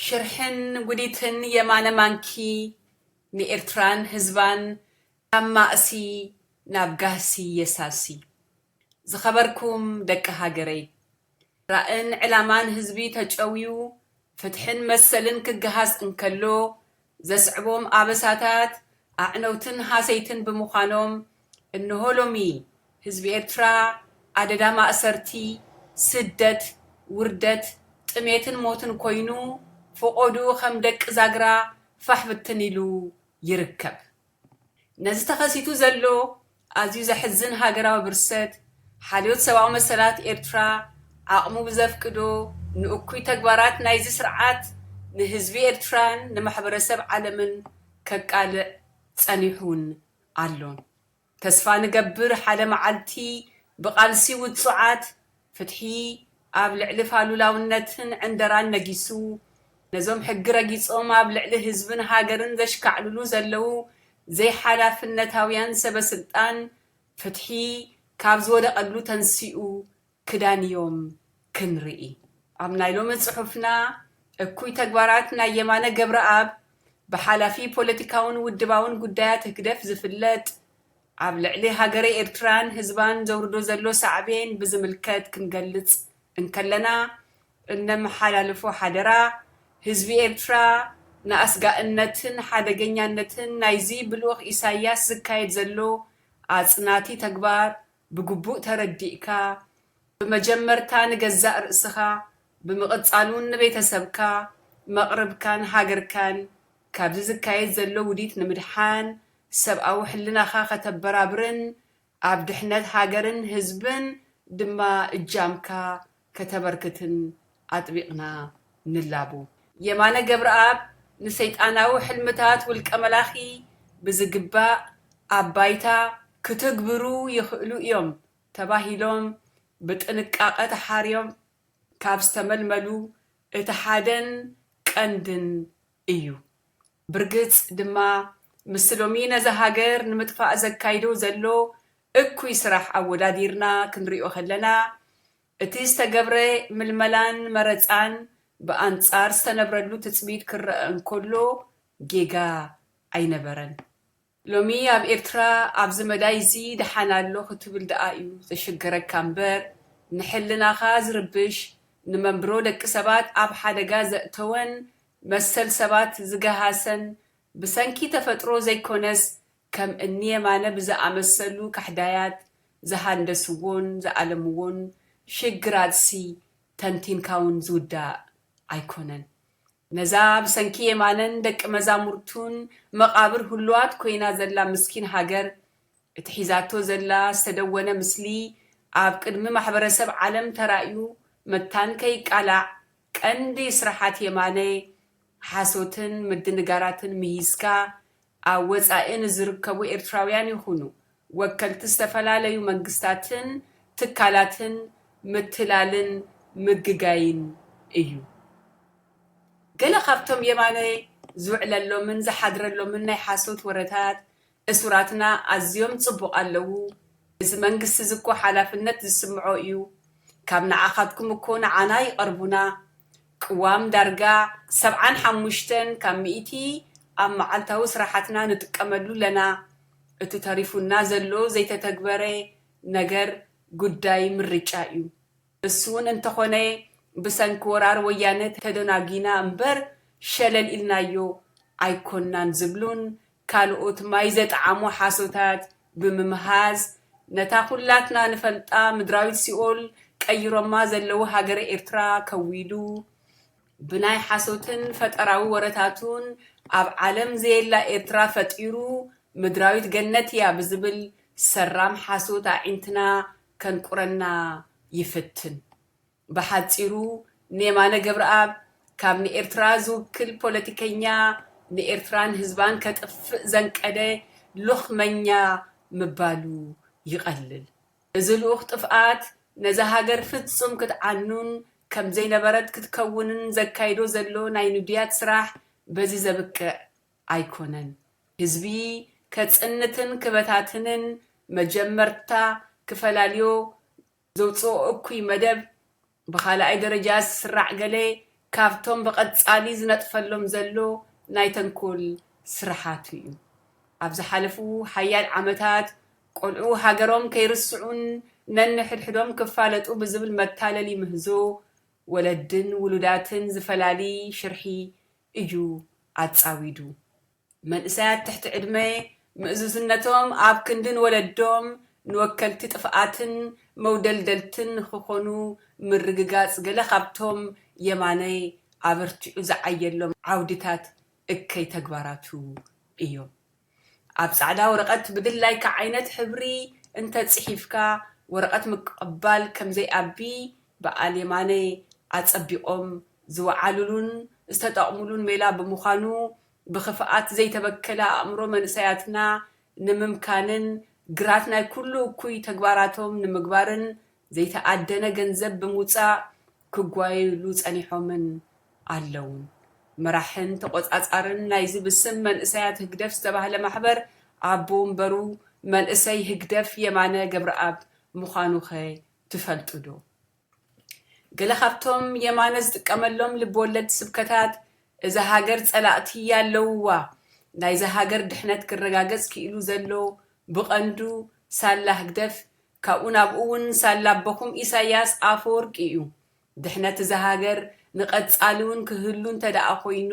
ሽርሕን ጉዲትን የማነ ማንኪ ንኤርትራን ህዝባን ካብ ማእሲ ናብ ጋህሲ የሳሲ። ዝኸበርኩም ደቂ ሃገረይ፣ ራእን ዕላማን ህዝቢ ተጨውዩ ፍትሕን መሰልን ክገሃስ እንከሎ ዘስዕቦም ኣበሳታት ኣዕነውትን ሃሰይትን ብምዃኖም፣ እንሆ ሎሚ ህዝቢ ኤርትራ ኣደዳ ማእሰርቲ፣ ስደት፣ ውርደት፣ ጥሜትን ሞትን ኮይኑ ፈቖዱ ከም ደቂ ዛግራ ፋሕ ብትን ኢሉ ይርከብ። ነዚ ተኸሲቱ ዘሎ ኣዝዩ ዘሕዝን ሃገራዊ ብርሰት፣ ሓልዮት ሰብኣዊ መሰላት ኤርትራ ዓቕሙ ብዘፍቅዶ ንእኩይ ተግባራት ናይዚ ስርዓት ንህዝቢ ኤርትራን ንማሕበረሰብ ዓለምን ከቃልዕ ጸኒሑን ኣሎን። ተስፋ ንገብር ሓደ መዓልቲ ብቓልሲ ውጹዓት ፍትሒ ኣብ ልዕሊ ፋሉላውነትን ዕንደራን ነጊሱ፣ ነዞም ሕጊ ረጊጾም ኣብ ልዕሊ ህዝብን ሃገርን ዘሽካዕልሉ ዘለዉ ዘይሓላፍነታውያን ሰበ ስልጣን ፍትሒ ካብ ዝወደቐሉ ተንሲኡ ክዳንዮም ክንርኢ። ኣብ ናይ ሎሚ ጽሑፍና እኩይ ተግባራት ናይ የማነ ገብረኣብ ብሓላፊ ፖለቲካውን ውድባውን ጉዳያት ህግደፍ ዝፍለጥ ኣብ ልዕሊ ሃገረ ኤርትራን ህዝባን ዘውርዶ ዘሎ ሳዕቤን ብዝምልከት ክንገልጽ እንከለና፣ እነመሓላልፎ ሓደራ ህዝቢ ኤርትራ ንኣስጋእነትን ሓደገኛነትን ናይዚ ብልኡኽ ኢሳያስ ዝካየድ ዘሎ ኣጽናቲ ተግባር ብግቡእ ተረዲእካ፣ ብመጀመርታ ንገዛእ ርእስኻ፣ ብምቕጻል እውን ንቤተሰብካ፣ መቕርብካን ሃገርካን ካብዚ ዝካየድ ዘሎ ውዲት ንምድሓን፣ ሰብኣዊ ሕልናኻ ከተበራብርን ኣብ ድሕነት ሃገርን ህዝብን ድማ እጃምካ ከተበርክትን ኣጥቢቕና ንላቡ። የማነ ገብረኣብ ንሰይጣናዊ ሕልምታት ውልቀ መላኺ ብዝግባእ ኣብ ባይታ ክትግብሩ ይኽእሉ እዮም ተባሂሎም ብጥንቃቐ ተሓርዮም ካብ ዝተመልመሉ እቲ ሓደን ቀንድን እዩ። ብርግጽ ድማ፣ ምስ ሎሚ ነዛ ሃገር ንምጥፋእ ዘካይዶ ዘሎ እኩይ ስራሕ ኣወዳዲርና ክንሪኦ ከለና፣ እቲ ዝተገብረ ምልመላን መረጻን ብኣንጻር ዝተነብረሉ ትጽቢት ክረኣ እንከሎ ጌጋ ኣይነበረን። ሎሚ ኣብ ኤርትራ ኣብዚ መዳይ እዚ ደሓን ኣሎ ክትብል ደኣ እዩ ዘሽገረካ እምበር፣ ንሕልናኻ ዝርብሽ፣ ንመንብሮ ደቂ ሰባት ኣብ ሓደጋ ዘእተወን መሰል ሰባት ዝገሃሰን ብሰንኪ ተፈጥሮ ዘይኮነስ ከም እኒ የማነ ብዝኣመሰሉ ካሕዳያት ዝሃንደስዎን ዝኣለምዎን ሽግራትሲ ተንቲንካ እውን ዝውዳእ ኣይኮነን። ነዛ ብሰንኪ የማነን ደቂ መዛሙርቱን መቓብር ህሉዋት ኮይና ዘላ ምስኪን ሃገር፣ እቲ ሒዛቶ ዘላ ዝተደወነ ምስሊ ኣብ ቅድሚ ማሕበረሰብ ዓለም ተራእዩ መታን ከይቃላዕ፣ ቀንዲ ስራሓት የማነ ሓሶትን ምድንጋራትን ምሂዝካ፣ ኣብ ወጻኢ ንዝርከቡ ኤርትራውያን ይኹኑ ወከልቲ ዝተፈላለዩ መንግስታትን ትካላትን ምትላልን ምግጋይን እዩ። ገለ ካብቶም የማነ ዝውዕለሎምን ዝሓድረሎምን ናይ ሓሶት ወረታት፣ እሱራትና ኣዝዮም ጽቡቕ ኣለዉ። እዚ መንግስቲ እዚ እኮ ሓላፍነት ዝስምዖ እዩ። ካብ ንዓኻትኩም እኮ ንዓና ይቐርቡና። ቅዋም ዳርጋ ሰብዓን ሓሙሽተን ካብ ሚእቲ ኣብ መዓልታዊ ስራሓትና ንጥቀመሉ ኣለና። እቲ ተሪፉና ዘሎ ዘይተተግበረ ነገር ጉዳይ ምርጫ እዩ። እሱ እውን እንተኾነ ብሰንኪ ወራር ወያነ ተደናጊና እምበር ሸለል ኢልናዮ ኣይኮናን ዝብሉን ካልኦት ማይ ዘጥዓሙ ሓሶታት ብምምሃዝ ነታ ኩላትና ንፈልጣ ምድራዊት ሲኦል ቀይሮማ ዘለዉ ሃገረ ኤርትራ ከዊዱ ብናይ ሓሶትን ፈጠራዊ ወረታቱን ኣብ ዓለም ዘየላ ኤርትራ ፈጢሩ ምድራዊት ገነት እያ ብዝብል ሰራም ሓሶት ኣዒንትና ከንቁረና ይፍትን። ብሓጺሩ ንየማነ ገብረኣብ ካብ ንኤርትራ ዝውክል ፖለቲከኛ ንኤርትራን ህዝባን ከጥፍእ ዘንቀደ ሉኽመኛ ምባሉ ይቐልል። እዚ ልኡኽ ጥፍኣት ነዛ ሃገር ፍጹም ክትዓኑን ከም ዘይነበረት ክትከውንን ዘካይዶ ዘሎ ናይ ንዱያት ስራሕ በዚ ዘብቅዕ ኣይኮነን። ህዝቢ ከጽንትን ክበታትንን መጀመርታ ክፈላልዮ ዘውጽኦ እኩይ መደብ ብኻልኣይ ደረጃ ዝስራዕ ገለ ካብቶም ብቐጻሊ ዝነጥፈሎም ዘሎ ናይ ተንኮል ስራሓቱ እዩ። ኣብ ዝሓለፉ ሓያል ዓመታት፣ ቆልዑ ሃገሮም ከይርስዑን ነንሕድሕዶም ክፋለጡ ብዝብል መታለሊ ምህዞ፣ ወለድን ውሉዳትን ዝፈላሊ ሽርሒ እዩ ኣጻዊዱ። መንእሰያት ትሕቲ ዕድመ ምእዙዝነቶም ኣብ ክንዲ ንወለዶም ንወከልቲ ጥፍኣትን መውደልደልትን ንኽኾኑ ምርግጋጽ ገለ ካብቶም የማነ ኣበርቲዑ ዝዓየሎም ዓውድታት እከይ ተግባራቱ እዮም። ኣብ ጻዕዳ ወረቐት ብድላይካ ዓይነት ሕብሪ እንተጽሒፍካ፣ ወረቐት ምቅባል ከም ዘይኣቢ በዓል የማነ ኣጸቢቖም ዝወዓሉሉን ዝተጠቕሙሉን ሜላ ብምዃኑ፣ ብኽፍኣት ዘይተበከለ ኣእምሮ መንእሰያትና ንምምካንን ግራት ናይ ኩሉ እኩይ ተግባራቶም ንምግባርን ዘይተኣደነ ገንዘብ ብምውጻእ ክጓየዩሉ ጸኒሖምን ኣለውን። መራሕን ተቖጻጻርን ናይዚ ብስም መንእሰያት ህግደፍ ዝተባህለ ማሕበር ኣቦ ወንበሩ መንእሰይ ህግደፍ የማነ ገብረኣብ ምዃኑኸ ትፈልጡ ዶ? ገለ ካብቶም የማነ ዝጥቀመሎም ልብወለድ ስብከታት፣ እዛ ሃገር ጸላእቲ ኣለውዋ፣ ናይዛ ሃገር ድሕነት ክረጋገጽ ክኢሉ ዘሎ ብቐንዱ ሳላ ህግደፍ፣ ካብኡ ናብኡ እውን ሳላ ኣቦኹም ኢሳያስ ኣፈወርቂ እዩ። ድሕነት እዛ ሃገር ንቐጻሊ እውን ክህሉ እንተ ደኣ ኮይኑ፣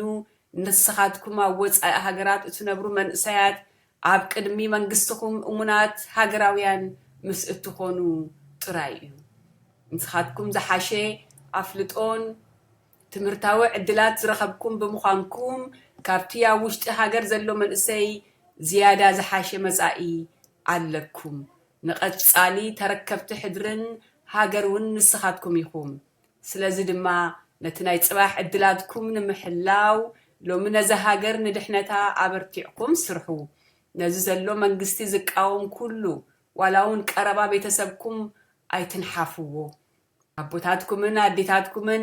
ንስኻትኩም ኣብ ወጻኢ ሃገራት እትነብሩ መንእሰያት፣ ኣብ ቅድሚ መንግስትኹም እሙናት ሃገራውያን ምስ እትኾኑ ጥራይ እዩ። ንስኻትኩም ዝሓሸ ኣፍልጦን ትምህርታዊ ዕድላት ዝረኸብኩም ብምዃንኩም፣ ካብቲ ኣብ ውሽጢ ሃገር ዘሎ መንእሰይ ዝያዳ ዝሓሸ መጻኢ ኣለኩም። ንቐጻሊ ተረከብቲ ሕድርን ሃገር እውን ንስኻትኩም ኢኹም። ስለዚ ድማ ነቲ ናይ ጽባሕ ዕድላትኩም ንምሕላው፣ ሎሚ ነዛ ሃገር ንድሕነታ ኣበርቲዕኩም ስርሑ። ነዚ ዘሎ መንግስቲ ዝቃወም ኩሉ፣ ዋላ እውን ቀረባ ቤተሰብኩም ኣይትንሓፍዎ። ኣቦታትኩምን ኣዴታትኩምን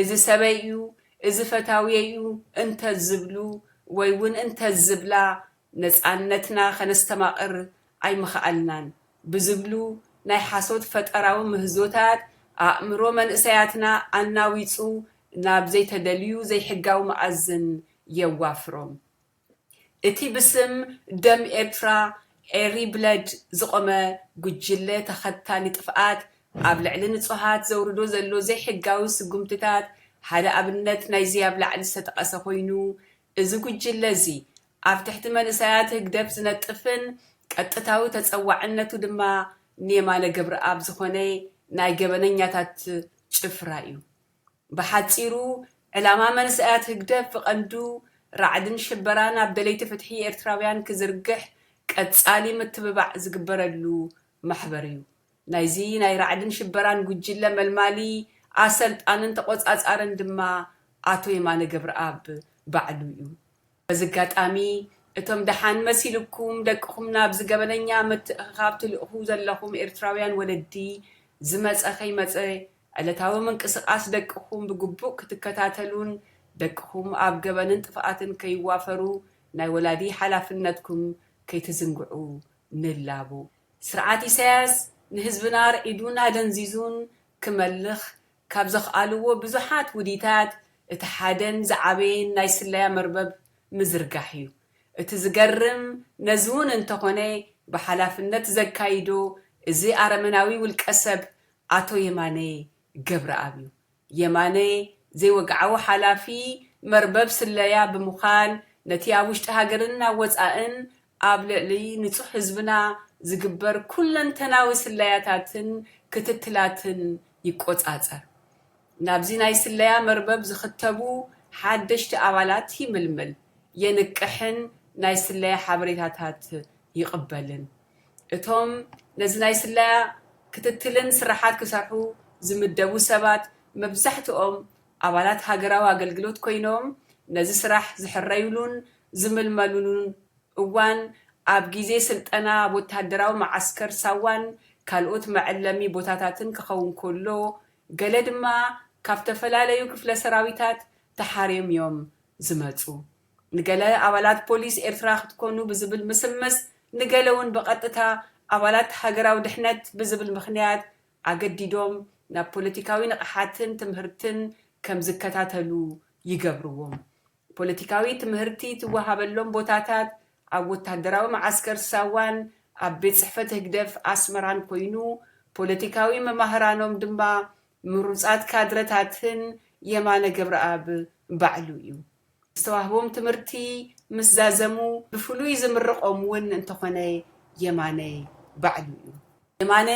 እዚ ሰበይ እዩ፣ እዚ ፈታውየይ እዩ እንተዝብሉ ወይ እውን እንተዝብላ፣ ነጻነትና ከነስተማቕር ኣይምኸኣልናን ብዝብሉ ናይ ሓሶት ፈጠራዊ ምህዞታት፣ ኣእምሮ መንእሰያትና ኣናዊጹ ናብ ዘይተደልዩ ዘይሕጋዊ መኣዝን የዋፍሮም። እቲ ብስም ደም ኤርትራ፣ ኤሪ ብለድ፣ ዝቖመ ጉጅለ ተኸታሊ ጥፍኣት፣ ኣብ ልዕሊ ንጹሃት ዘውርዶ ዘሎ ዘይሕጋዊ ስጉምትታት ሓደ ኣብነት ናይዚ ኣብ ላዕሊ ዝተጠቐሰ ኮይኑ፣ እዚ ጉጅለ እዚ ኣብ ትሕቲ መንእሰያት ህግደፍ ዝነጥፍን ቀጥታዊ ተጸዋዕነቱ ድማ ንየማነ ገብረኣብ ዝኾነ ናይ ገበነኛታት ጭፍራ እዩ። ብሓጺሩ፣ ዕላማ መንእሰያት ህግደፍ ብቐንዱ ራዕድን ሽበራን ኣብ ደለይቲ ፍትሒ ኤርትራውያን ክዝርግሕ ቀጻሊ ምትብባዕ ዝግበረሉ ማሕበር እዩ። ናይዚ ናይ ራዕድን ሽበራን ጉጅለ መልማሊ፣ ኣሰልጣንን ተቖጻጻርን ድማ ኣቶ የማነ ገብረኣብ ባዕሉ እዩ። በዚ ኣጋጣሚ፣ እቶም ደሓን መሲልኩም ደቅኹም ናብዚ ገበነኛ ምትእኽኻብ ትልእኹ ዘለኹም ኤርትራውያን ወለዲ፣ ዝመጸ ከይመጸ ዕለታዊ ምንቅስቓስ ደቅኹም ብግቡእ ክትከታተሉን ደቅኹም ኣብ ገበንን ጥፍኣትን ከይዋፈሩ ናይ ወላዲ ሓላፍነትኩም ከይትዝንግዑ ንላቦ። ስርዓት ኢሳያስ ንህዝብና ኣርዒዱን ኣደንዚዙን ክመልኽ ካብ ዘኽኣልዎ ብዙሓት ውዲታት፣ እቲ ሓደን ዝዓበየን ናይ ስለያ መርበብ ምዝርጋሕ እዩ። እቲ ዝገርም፣ ነዚ እውን እንተኾነ ብሓላፍነት ዘካይዶ እዚ ኣረመናዊ ውልቀ ሰብ ኣቶ የማነ ገብረኣብ እዩ። የማነ ዘይወግዓዊ ሓላፊ መርበብ ስለያ ብምዃን፣ ነቲ ኣብ ውሽጢ ሃገርን ኣብ ወጻእን ኣብ ልዕሊ ንጹህ ህዝብና ዝግበር ኩለንተናዊ ስለያታትን ክትትላትን ይቆጻጸር። ናብዚ ናይ ስለያ መርበብ ዝኽተቡ ሓደሽቲ ኣባላት ይምልምል፣ የንቅሕን ናይ ስለያ ሓበሬታታት ይቕበልን። እቶም ነዚ ናይ ስለያ ክትትልን ስራሓት ክሰርሑ ዝምደቡ ሰባት መብዛሕትኦም ኣባላት ሃገራዊ ኣገልግሎት ኮይኖም፣ ነዚ ስራሕ ዝሕረዩሉን ዝምልመሉሉን እዋን፣ ኣብ ግዜ ስልጠና ኣብ ወተሃደራዊ መዓስከር ሳዋን ካልኦት መዐለሚ ቦታታትን ክኸውን ከሎ፣ ገለ ድማ ካብ ዝተፈላለዩ ክፍለ ሰራዊታት ተሓርዮም እዮም ዝመጹ። ንገለ ኣባላት ፖሊስ ኤርትራ ክትኮኑ ብዝብል ምስምስ፣ ንገለ እውን ብቐጥታ ኣባላት ሃገራዊ ድሕነት ብዝብል ምኽንያት ኣገዲዶም ናብ ፖለቲካዊ ንቕሓትን ትምህርትን ከም ዝከታተሉ ይገብርዎም። ፖለቲካዊ ትምህርቲ ትወሃበሎም ቦታታት ኣብ ወታደራዊ መዓስከር ሳዋን ኣብ ቤት ጽሕፈት ህግደፍ ኣስመራን ኮይኑ፣ ፖለቲካዊ መማህራኖም ድማ ምሩጻት ካድረታትን የማነ ገብረኣብ ባዕሉ እዩ። ዝተዋህቦም ትምህርቲ ምስ ዛዘሙ ብፍሉይ ዝምርቖም እውን እንተኾነ የማነ ባዕሉ እዩ። የማነ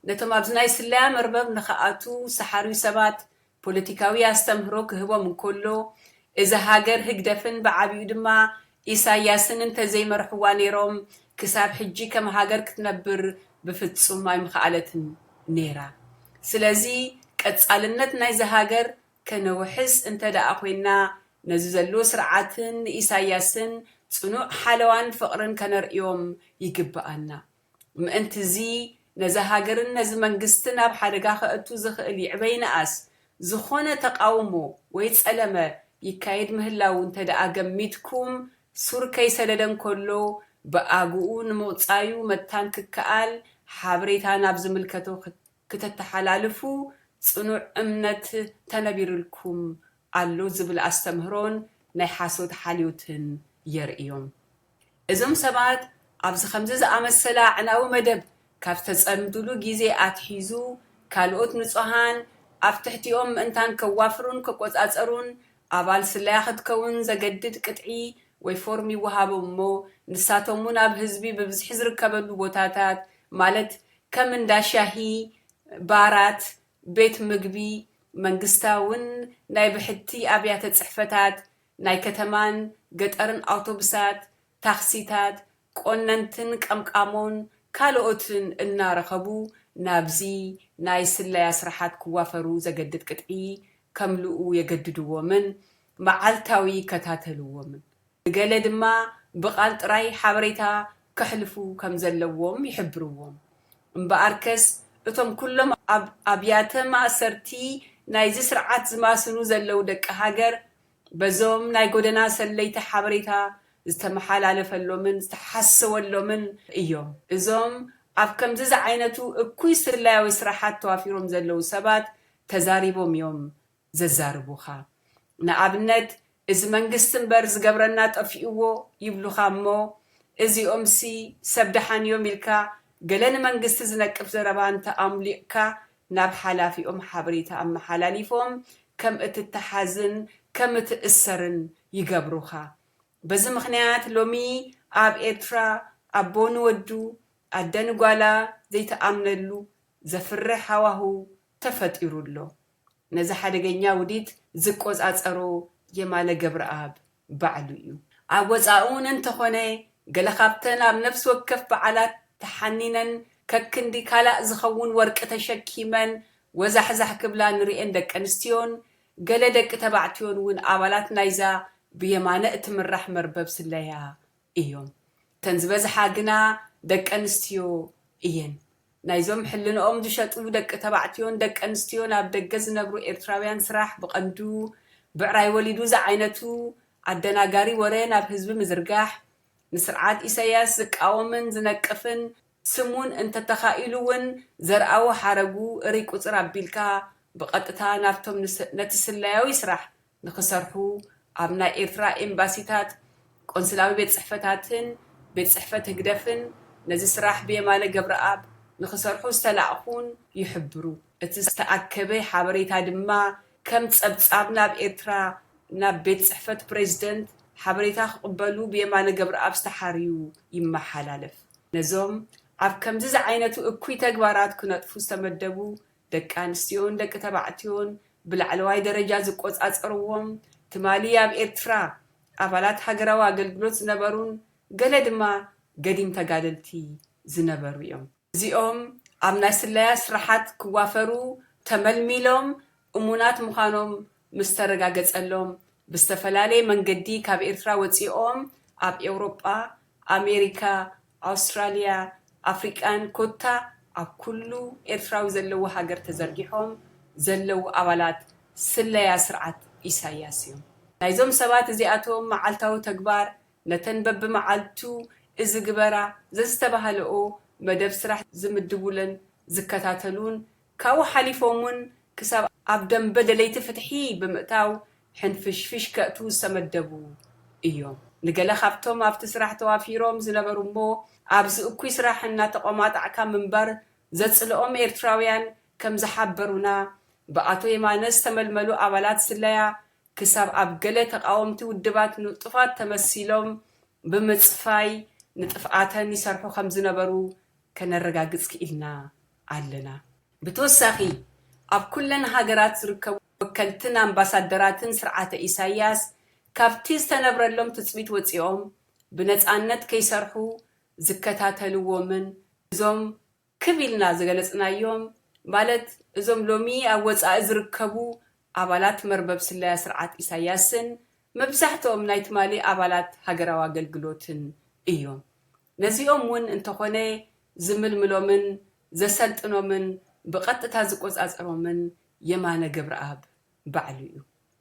ነቶም ኣብዚ ናይ ስለያ መርበብ ንኽኣቱ ዝሓርዩ ሰባት ፖለቲካዊ ኣስተምህሮ ክህቦም እንከሎ፣ እዛ ሃገር ህግደፍን ብዓቢኡ ድማ ኢሳያስን እንተዘይመርሕዋ ነይሮም ክሳብ ሕጂ ከም ሃገር ክትነብር ብፍጹም ኣይምኽኣለትን ነይራ። ስለዚ ቀጻልነት ናይዚ ሃገር ከነውሕስ እንተ ደኣ ኮይና ነዚ ዘሎ ስርዓትን ንኢሳያስን ጽኑዕ ሓለዋን ፍቕርን ከነርእዮም ይግብኣና። ምእንቲ እዚ ነዛ ሃገርን ነዚ መንግስትን ኣብ ሓደጋ ከእቱ ዝኽእል ይዕበ ይንኣስ ዝኾነ ተቓውሞ ወይ ጸለመ ይካየድ ምህላዉ እንተ ደኣ ገሚትኩም ሱር ከይሰደደ እንከሎ ብኣግኡ ንምቕጻዩ መታን ክከኣል ሓበሬታ ናብ ዝምልከቶ ክተተሓላልፉ ጽኑዕ እምነት ተነቢርልኩም ኣሎ ዝብል ኣስተምህሮን ናይ ሓሶት ሓልዮትን የርእዮም። እዞም ሰባት ኣብዚ ከምዚ ዝኣመሰለ ኣዕናዊ መደብ ካብ ዝተጸምድሉ ግዜ ኣትሒዙ ካልኦት ንጹሃን ኣብ ትሕቲኦም ምእንታን ከዋፍሩን ከቆጻጸሩን ኣባል ስለያ ክትከውን ዘገድድ ቅጥዒ ወይ ፎርም ይወሃቦም እሞ ንሳቶም እውን ኣብ ህዝቢ ብብዝሒ ዝርከበሉ ቦታታት ማለት ከም እንዳ ሻሂ፣ ባራት፣ ቤት ምግቢ፣ መንግስታውን ናይ ብሕቲ ኣብያተ ጽሕፈታት፣ ናይ ከተማን ገጠርን ኣውቶቡሳት፣ ታክሲታት፣ ቆነንትን ቀምቃሞን ካልኦትን እናረኸቡ ናብዚ ናይ ስለያ ስራሓት ክዋፈሩ ዘገድድ ቅጥዒ ከምልኡ የገድድዎምን መዓልታዊ ይከታተልዎምን። ንገለ ድማ ብቓል ጥራይ ሓበሬታ ከሕልፉ ከም ዘለዎም ይሕብርዎም። እምበኣርከስ እቶም ኩሎም ኣብ ኣብያተ ማእሰርቲ ናይዚ ስርዓት ዝማስኑ ዘለዉ ደቂ ሃገር በዞም ናይ ጎደና ሰለይቲ ሓበሬታ ዝተመሓላለፈሎምን ዝተሓሰወሎምን እዮም። እዞም ኣብ ከምዚ ዝዓይነቱ እኩይ ስለያዊ ስራሓት ተዋፊሮም ዘለዉ ሰባት ተዛሪቦም እዮም ዘዛርቡኻ። ንኣብነት፣ እዚ መንግስቲ እምበር ዝገብረና ጠፊእዎ ይብሉኻ እሞ፣ እዚኦምሲ ሰብ ደሓን እዮም ኢልካ ገለ ንመንግስቲ ዝነቅፍ ዘረባ እንተ ኣምሊቕካ፣ ናብ ሓላፊኦም ሓበሬታ ኣመሓላሊፎም ከም እትተሓዝን ከም እትእሰርን ይገብሩኻ። በዚ ምኽንያት ሎሚ ኣብ ኤርትራ ኣቦ ንወዱ፣ ኣደ ንጓላ ዘይተኣምነሉ ዘፍርሕ ሃዋህው ተፈጢሩ ኣሎ። ነዚ ሓደገኛ ውዲት ዝቆጻጸሮ የማነ ገብረኣብ ባዕሉ እዩ። ኣብ ወጻኢ እውን እንተኾነ፣ ገለ ካብተን ኣብ ነፍሲ ወከፍ በዓላት ተሓኒነን ከክንዲ ካላእ ዝኸውን ወርቂ ተሸኪመን ወዛሕዛሕ ክብላ ንርእየን ደቂ ኣንስትዮን፣ ገለ ደቂ ተባዕትዮን እውን ኣባላት ናይዛ ብየማነ እትምራሕ መርበብ ስለያ እዮም። እተን ዝበዝሓ ግና ደቂ ኣንስትዮ እየን። ናይዞም ሕልንኦም ዝሸጡ ደቂ ተባዕትዮን ደቂ ኣንስትዮን ኣብ ደገ ዝነብሩ ኤርትራውያን ስራሕ ብቐንዱ ብዕራይ ወሊዱ ዝዓይነቱ ኣደናጋሪ ወረ ናብ ህዝቢ ምዝርጋሕ፣ ንስርዓት ኢሳያስ ዝቃወምን ዝነቅፍን ስሙን እንተተኻኢሉ እውን ዘርኣዊ ሓረጉ እርይ ቁጽር ኣቢልካ ብቐጥታ ናብቶም ንስ-፣ ነቲ ስለያዊ ስራሕ ንኽሰርሑ ኣብ ናይ ኤርትራ ኤምባሲታት፣ ቆንስላዊ ቤት ጽሕፈታትን ቤት ጽሕፈት ህግደፍን ነዚ ስራሕ ብየማነ ገብረኣብ ንኽሰርሑ ዝተላእኹን ይሕብሩ። እቲ ዝተኣከበ ሓበሬታ ድማ ከም ጸብጻብ ናብ ኤርትራ ናብ ቤት ጽሕፈት ፕሬዝደንት ሓበሬታ ክቕበሉ ብየማነ ገብረኣብ ዝተሓርዩ ይመሓላለፍ። ነዞም ኣብ ከምዚ ዝዓይነቱ እኩይ ተግባራት ክነጥፉ ዝተመደቡ ደቂ ኣንስትዮን ደቂ ተባዕትዮን ብላዕለዋይ ደረጃ ዝቆጻጸርዎም ትማሊ ኣብ ኤርትራ ኣባላት ሃገራዊ ኣገልግሎት ዝነበሩን ገለ ድማ ገዲም ተጋደልቲ ዝነበሩ እዮም። እዚኦም ኣብ ናይ ስለያ ስራሓት ክዋፈሩ ተመልሚሎም እሙናት ምዃኖም ምስ ተረጋገጸሎም ብዝተፈላለየ መንገዲ ካብ ኤርትራ ወጺኦም ኣብ ኤውሮጳ፣ ኣሜሪካ፣ ኣውስትራልያ፣ ኣፍሪቃን ኮታ ኣብ ኩሉ ኤርትራዊ ዘለዎ ሃገር ተዘርጊሖም ዘለዉ ኣባላት ስለያ ስርዓት ኢሳያስ እዮም። ናይዞም ሰባት እዚኣቶም መዓልታዊ ተግባር ነተን በብመዓልቱ እዚ ግበራ ዘዝተባህለኦ መደብ ስራሕ ዝምድቡለን ዝከታተሉን ካብኡ ሓሊፎም እውን ክሳብ ኣብ ደንበ ደለይቲ ፍትሒ ብምእታው ሕንፍሽፍሽ ከእቱ ዝተመደቡ እዮም። ንገለ ካብቶም ኣብቲ ስራሕ ተዋፊሮም ዝነበሩ እሞ ኣብዚ እኩይ ስራሕ እናተቆማጣዕካ ምንባር ዘጽልኦም ኤርትራውያን ከም ዝሓበሩና፣ ብኣቶ የማነ ዝተመልመሉ ኣባላት ስለያ ክሳብ ኣብ ገለ ተቃወምቲ ውድባት ንጡፋት ተመሲሎም ብምጽፋይ ንጥፍኣተን ይሰርሑ ከም ዝነበሩ ከነረጋግጽ ክኢልና ኣለና። ብተወሳኺ ኣብ ኩለን ሃገራት ዝርከቡ ወከልትን ኣምባሳደራትን ስርዓተ ኢሳያስ ካብቲ ዝተነብረሎም ትጽቢት ወጺኦም ብነጻነት ከይሰርሑ ዝከታተልዎምን እዞም ክብ ኢልና ዝገለጽናዮም ማለት እዞም ሎሚ ኣብ ወጻኢ ዝርከቡ ኣባላት መርበብ ስለያ ስርዓት ኢሳያስን መብዛሕትኦም ናይ ትማሊ ኣባላት ሃገራዊ ኣገልግሎትን እዮም። ነዚኦም እውን እንተኾነ ዝምልምሎምን ዘሰልጥኖምን ብቐጥታ ዝቆጻጸሮምን የማነ ገብረኣብ ባዕሉ እዩ።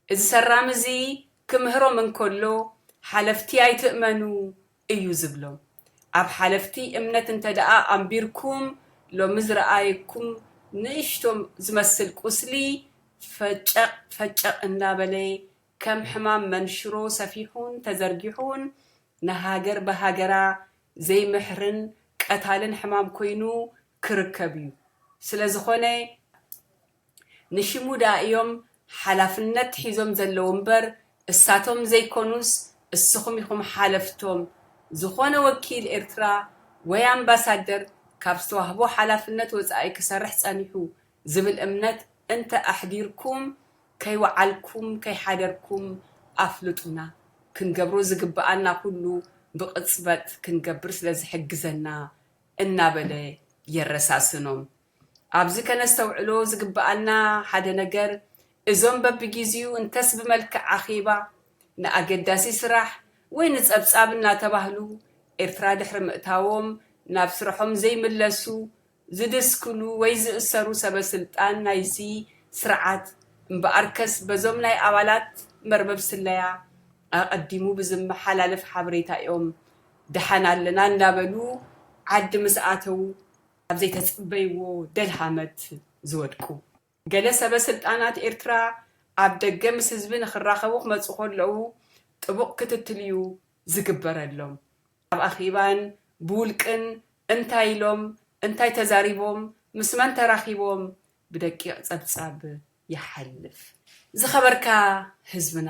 እዚ ሰራም እዚ ክምህሮም እንከሎ ሓለፍቲ ኣይትእመኑ እዩ ዝብሎም። ኣብ ሓለፍቲ እምነት እንተ ደኣ ኣንቢርኩም ሎሚ ዝረኣየኩም ንእሽቶም ዝመስል ቁስሊ ፈጨቕ ፈጨቕ እናበለ ከም ሕማም መንሽሮ ሰፊሑን ተዘርጊሑን ንሃገር ብሃገራ ዘይምሕርን ቀታልን ሕማም ኮይኑ ክርከብ እዩ። ስለ ዝኾነ ንሽሙ ደኣ እዮም ሓላፍነት ሒዞም ዘለዉ እምበር እሳቶም ዘይኮኑስ እስኹም ኢኹም ሓለፍቶም። ዝኾነ ወኪል ኤርትራ ወይ ኣምባሳደር ካብ ዝተዋህቦ ሓላፍነት ወጻኢ ክሰርሕ ጸኒሑ ዝብል እምነት እንተ ኣሕዲርኩም ከይወዓልኩም ከይሓደርኩም ኣፍልጡና። ክንገብሮ ዝግብኣና ኩሉ ብቕጽበት ክንገብር ስለ ዝሕግዘና እናበለ የረሳስኖም። ኣብዚ ከነስተውዕሎ ዝግብኣና ሓደ ነገር እዞም በብጊዜኡ እንተስ ብመልክዕ ኣኼባ ንኣገዳሲ ስራሕ ወይ ንጸብጻብ እናተባህሉ ኤርትራ ድሕሪ ምእታዎም ናብ ስርሖም ዘይምለሱ ዝድስክሉ ወይ ዝእሰሩ ሰበ ስልጣን ናይዚ ስርዓት እምበኣርከስ በዞም ናይ ኣባላት መርበብ ስለያ ኣቐዲሙ ብዝመሓላለፍ ሓበሬታ እዮም ደሓን ኣለና እንዳበሉ ዓዲ ምስ ኣተዉ ኣብ ዘይተጸበይዎ ደልሃመት ዝወድቁ። ገለ ሰበ ስልጣናት ኤርትራ ኣብ ደገ ምስ ህዝቢ ንኽራኸቡ ክመጹ ከለዉ ጥቡቕ ክትትል እዩ ዝግበረሎም። ኣብ ኣኼባን ብውልቅን እንታይ ኢሎም እንታይ ተዛሪቦም ምስ መን ተራኺቦም ብደቂቕ ጸብጻብ ይሓልፍ። ዝኸበርካ ህዝብና፣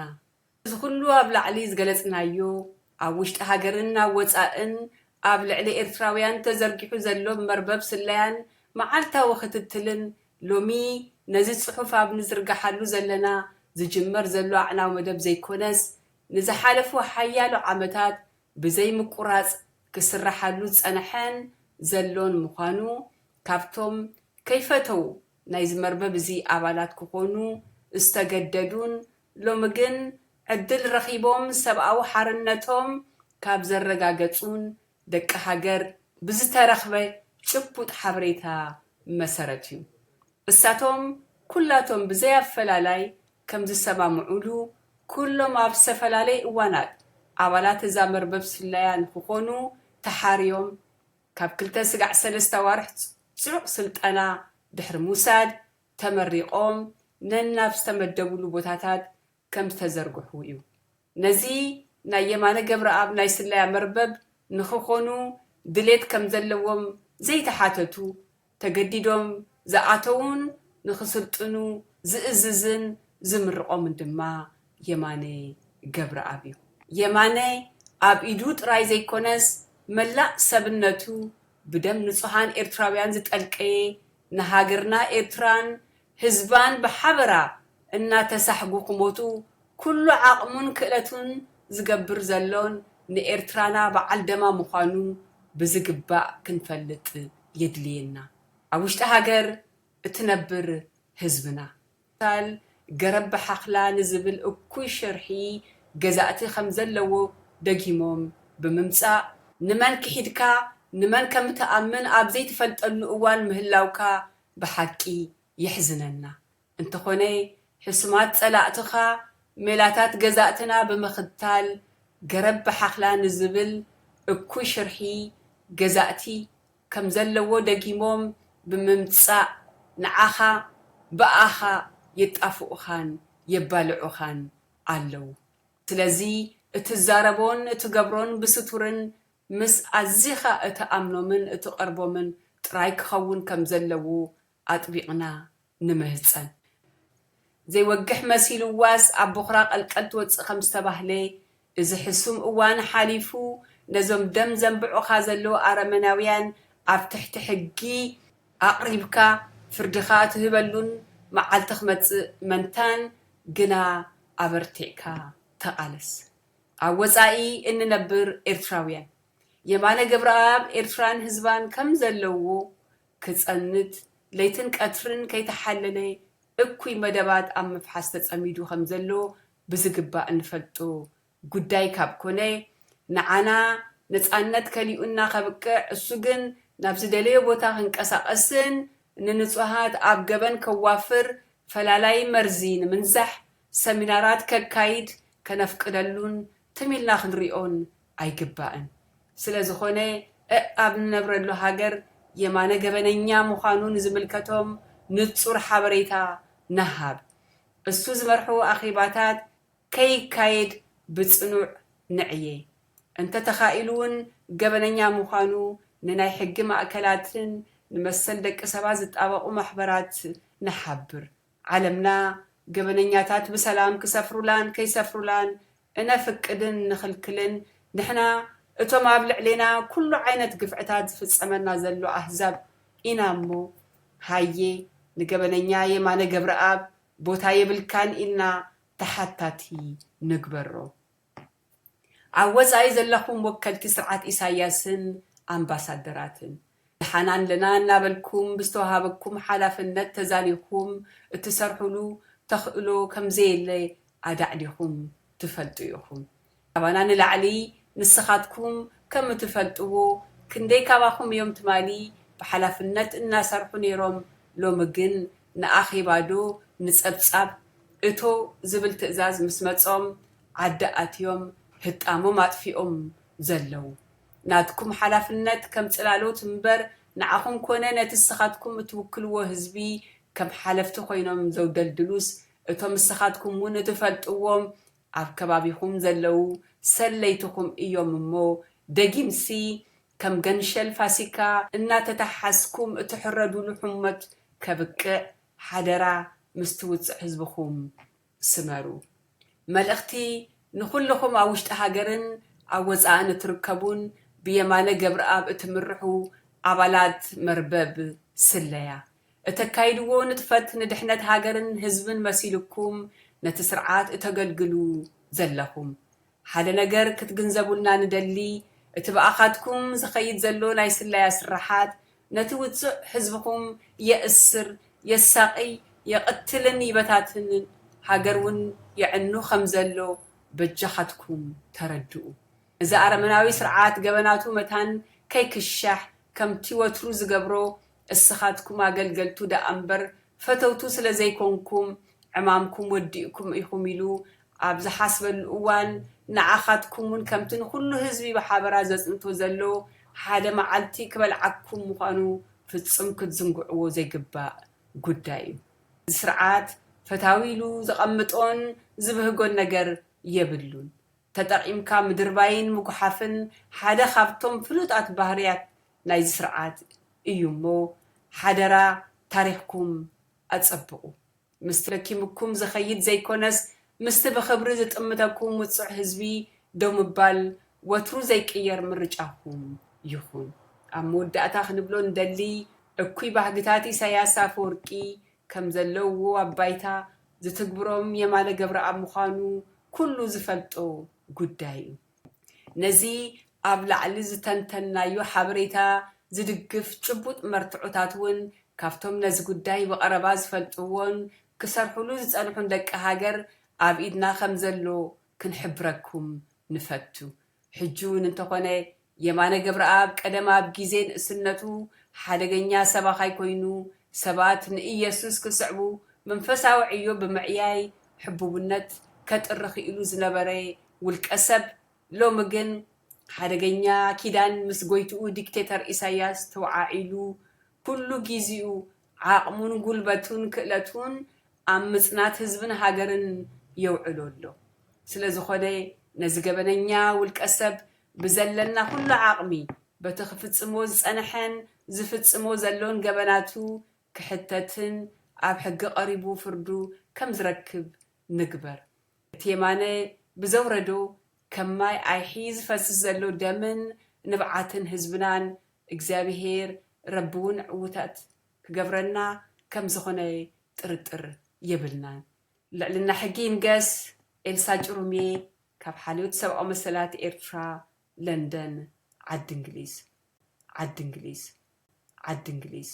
እዚ ኩሉ ኣብ ላዕሊ ዝገለጽናዮ ኣብ ውሽጢ ሃገርን ኣብ ወጻእን ኣብ ልዕሊ ኤርትራውያን ተዘርጊሑ ዘሎ መርበብ ስለያን መዓልታዊ ክትትልን ሎሚ ነዚ ጽሑፍ ኣብ ንዝርግሓሉ ዘለና ዝጅመር ዘሎ ኣዕናዊ መደብ ዘይኮነስ ንዝሓለፉ ሓያሎ ዓመታት ብዘይ ምቁራጽ ክስረሓሉ ዝጸንሐን ዘሎን ምዃኑ ካብቶም ከይፈተዉ ናይዚ መርበብ እዚ ኣባላት ክኾኑ ዝተገደዱን ሎሚ ግን ዕድል ረኺቦም ሰብኣዊ ሓርነቶም ካብ ዘረጋገጹን ደቂ ሃገር ብዝተረኽበ ጭቡጥ ሓበሬታ መሰረት እዩ። እሳቶም ኩላቶም ብዘይ ኣፈላላይ ከም ዝሰማምዑሉ ኩሎም ኣብ ዝተፈላለየ እዋናት ኣባላት እዛ መርበብ ስለያ ንክኾኑ ተሓርዮም ካብ ክልተ ስጋዕ ሰለስተ ኣዋርሕ ጽዑቕ ስልጠና ድሕሪ ምውሳድ ተመሪቖም ነናብ ዝተመደብሉ ቦታታት ከም ዝተዘርግሑ እዩ። ነዚ ናይ የማነ ገብረኣብ ናይ ስለያ መርበብ ንኽኾኑ ድሌት ከም ዘለዎም ዘይተሓተቱ ተገዲዶም ዝኣተዉን ንኽስልጥኑ ዝእዝዝን ዝምርቖምን ድማ የማነ ገብረኣብ እዩ። የማነ ኣብ ኢዱ ጥራይ ዘይኮነስ መላእ ሰብነቱ ብደም ንጹሃን ኤርትራውያን ዝጠልቀየ ንሃገርና ኤርትራን ህዝባን ብሓበራ እናተሳሕጉ ክሞቱ ኩሉ ዓቕሙን ክእለቱን ዝገብር ዘሎን ንኤርትራና በዓል ደማ ምዃኑ ብዝግባእ ክንፈልጥ የድልየና። ኣብ ውሽጢ ሃገር እትነብር ህዝብና ምሳል ገረብ ብሓኽላ ንዝብል እኩይ ሽርሒ ገዛእቲ ከም ዘለዎ ደጊሞም ብምምጻእ ንመን ክሒድካ ንመን ከም ትኣምን ኣብ ዘይትፈልጠሉ እዋን ምህላውካ ብሓቂ የሕዝነና። እንተኾነ ሕሱማት ጸላእትኻ ሜላታት ገዛእትና ብምኽታል ገረብ ብሓኽላ ንዝብል እኩይ ሽርሒ ገዛእቲ ከም ዘለዎ ደጊሞም ብምምጻእ ንዓኻ ብኣኻ የጣፍኡኻን የባልዑኻን ኣለዉ። ስለዚ እትዛረቦን እትገብሮን ብስቱርን ምስ ኣዚኻ እትኣምኖምን እትቐርቦምን ጥራይ ክኸውን ከም ዘለዎ ኣጥቢቕና ንምህጸን። ዘይወግሕ መሲልዋስ ኣብ ቦኽራ ቀልቀል ትወጽእ ከም ዝተባህለ፣ እዚ ሕሱም እዋን ሓሊፉ ነዞም ደም ዘንብዑኻ ዘለዉ ኣረመናውያን ኣብ ትሕቲ ሕጊ ኣቕሪብካ ፍርድኻ ትህበሉን መዓልቲ ክመጽእ መንታን ግና ኣበርቲዕካ ተቓለስ። ኣብ ወጻኢ እንነብር ኤርትራውያን፣ የማነ ገብረኣብ ኤርትራን ህዝባን ከም ዘለዎ ክጸንት ለይትን ቀትርን ከይተሓለለ እኩይ መደባት ኣብ ምፍሓስ ተጸሚዱ ከም ዘሎ ብዝግባእ እንፈልጦ ጉዳይ ካብ ኮነ፣ ንዓና ነጻነት ከሊኡና ከብቅዕ፣ እሱ ግን ናብ ዝደለዮ ቦታ ክንቀሳቐስን ንንጹሃት ኣብ ገበን ከዋፍር ፈላላይ መርዚ ንምንዛሕ ሰሚናራት ከካይድ ከነፍቅደሉን ትም ኢልና ክንሪኦን ኣይግባእን። ስለ ዝኾነ፣ እእ ኣብ ንነብረሉ ሃገር የማነ ገበነኛ ምዃኑ ንዝምልከቶም ንጹር ሓበሬታ ንሃብ። እሱ ዝመርሑ ኣኼባታት ከይካየድ ብጽኑዕ ንዕየ። እንተ ተኻኢሉ እውን ገበነኛ ምዃኑ ንናይ ሕጊ ማእከላትን ንመሰል ደቂ ሰባት ዝጣበቑ ማሕበራት ንሓብር። ዓለምና ገበነኛታት ብሰላም ክሰፍሩላን ከይሰፍሩላን እነፍቅድን ንኽልክልን፣ ንሕና እቶም ኣብ ልዕሌና ኩሉ ዓይነት ግፍዕታት ዝፍጸመና ዘሎ ኣህዛብ ኢና እሞ፣ ሃየ ንገበነኛ የማነ ገብረኣብ ቦታ የብልካን ኢልና ተሓታቲ ንግበሮ። ኣብ ወጻኢ ዘለኹም ወከልቲ ስርዓት ኢሳያስን ኣምባሳደራትን፣ ደሓና ኣለና እናበልኩም ብዝተዋሃበኩም ሓላፍነት ተዛኒኹም እትሰርሑሉ ተኽእሎ ከም ዘየለ ኣዳዕዲኹም ትፈልጡ ኢኹም። ካባና ንላዕሊ ንስኻትኩም ከም እትፈልጥዎ፣ ክንደይ ካባኹም እዮም ትማሊ ብሓላፍነት እናሰርሑ ነይሮም፣ ሎሚ ግን ንኣኼባ ዶ ንጸብጻብ እቶ ዝብል ትእዛዝ ምስ መጾም፣ ዓዲ ኣትዮም ህጣሞም ኣጥፊኦም ዘለዉ። ናትኩም ሓላፍነት ከም ጽላሎት እምበር፣ ንዓኹም ኮነ ነቲ ንስኻትኩም እትውክልዎ ህዝቢ ከም ሓለፍቲ ኮይኖም ዘውደልድሉስ፣ እቶም ንስኻትኩም እውን እትፈልጥዎም ኣብ ከባቢኹም ዘለዉ ሰለይትኹም እዮም እሞ፣ ደጊምሲ ከም ገንሸል ፋሲካ እናተተሓዝኩም እትሕረዱሉ ሕሞት ከብቅዕ ሓደራ ምስቲ ውጹዕ ህዝብኹም ስመሩ። መልእኽቲ ንኹልኹም ኣብ ውሽጢ ሃገርን ኣብ ወጻእን እትርከቡን ብየማነ ገብረኣብ እትምርሑ ኣባላት መርበብ ስለያ። እተካይድዎ ንጥፈት ንድሕነት ሃገርን ህዝብን መሲልኩም ነቲ ስርዓት እተገልግሉ ዘለኹም፣ ሓደ ነገር ክትግንዘቡልና ንደሊ፣ እቲ ብኣኻትኩም ዝኸይድ ዘሎ ናይ ስለያ ስርሓት ነቲ ውጹዕ ህዝብኹም የእስር፣ የሳቕይ፣ የቕትልን ይበታትንን፣ ሃገር እውን የዕኑ ከም ዘሎ በጃኻትኩም ተረድኡ። እዚ ኣረመናዊ ስርዓት ገበናቱ መታን ከይክሻሕ ከምቲ ወትሩ ዝገብሮ እስኻትኩም ኣገልገልቱ ደኣ እምበር ፈተውቱ ስለ ዘይኮንኩም፣ ዕማምኩም ወዲእኩም ኢኹም ኢሉ ኣብ ዝሓስበሉ እዋን፣ ንዓኻትኩም እውን ከምቲ ንኹሉ ህዝቢ ብሓበራ ዘጽንቶ ዘሎ ሓደ መዓልቲ ክበልዓኩም ምዃኑ ፍጹም ክትዝንግዕዎ ዘይግባእ ጉዳይ እዩ። እዚ ስርዓት ፈታዊ ኢሉ ዘቐምጦን ዝብህጎን ነገር የብሉን። ተጠቒምካ ምድርባይን ምጉሓፍን ሓደ ካብቶም ፍሉጣት ባህርያት ናይዚ ስርዓት እዩ እሞ፣ ሓደራ ታሪኽኩም ኣጸብቑ። ምስቲ ለኪምኩም ዝኸይድ ዘይኮነስ፣ ምስቲ ብኽብሪ ዝጥምተኩም ውጹዕ ህዝቢ ደው ምባል ወትሩ ዘይቅየር ምርጫኹም ይኹን። ኣብ መወዳእታ ክንብሎ ንደሊ፣ እኩይ ባህግታት ኢሳያስ ኣፈወርቂ ከም ዘለውዎ ኣብ ባይታ ዝትግብሮም የማነ ገብረኣብ ምዃኑ ኩሉ ዝፈልጦ ጉዳይ እዩ። ነዚ ኣብ ላዕሊ ዝተንተንናዮ ሓበሬታ ዝድግፍ ጭቡጥ መርትዖታት እውን ካብቶም ነዚ ጉዳይ ብቐረባ ዝፈልጥዎን ክሰርሑሉ ዝጸንሑን ደቂ ሃገር ኣብ ኢድና ከም ዘሎ ክንሕብረኩም ንፈቱ። ሕጂ እውን እንተኾነ የማነ ገብረኣብ ቀደም ኣብ ግዜ ንእስነቱ ሓደገኛ ሰባኻይ ኮይኑ ሰባት ንኢየሱስ ክስዕቡ መንፈሳዊ ዕዮ ብምዕያይ ሕቡብነት ከጥሪ ክኢሉ ዝነበረ ውልቀ ሰብ ሎሚ ግን ሓደገኛ ኪዳን ምስ ጎይትኡ ዲክቴተር ኢሳያስ ተወዓዒሉ ኩሉ ጊዚኡ ዓቕሙን ጉልበቱን ክእለቱን ኣብ ምጽናት ህዝብን ሃገርን የውዕሎ ኣሎ። ስለ ዝኾነ ነዚ ገበነኛ ውልቀ ሰብ ብዘለና ኩሉ ዓቕሚ በቲ ክፍጽሞ ዝጸንሐን ዝፍጽሞ ዘሎን ገበናቱ ክሕተትን ኣብ ሕጊ ቀሪቡ ፍርዱ ከም ዝረክብ ንግበር። እቲ የማነ ብዘውረዶ ከም ማይ ኣይሒ ዝፈስስ ዘሎ ደምን ንብዓትን ህዝብናን እግዚኣብሄር ረቢ እውን ዕዉታት ክገብረና ከም ዝኾነ ጥርጥር የብልናን። ልዕልና ሕጊ ይንገስ። ኤልሳ ጭሩሜ ካብ ሓልዮት ሰብኣዊ መሰላት ኤርትራ፣ ለንደን፣ ዓዲ እንግሊዝ። ዓዲ እንግሊዝ። ዓዲ እንግሊዝ።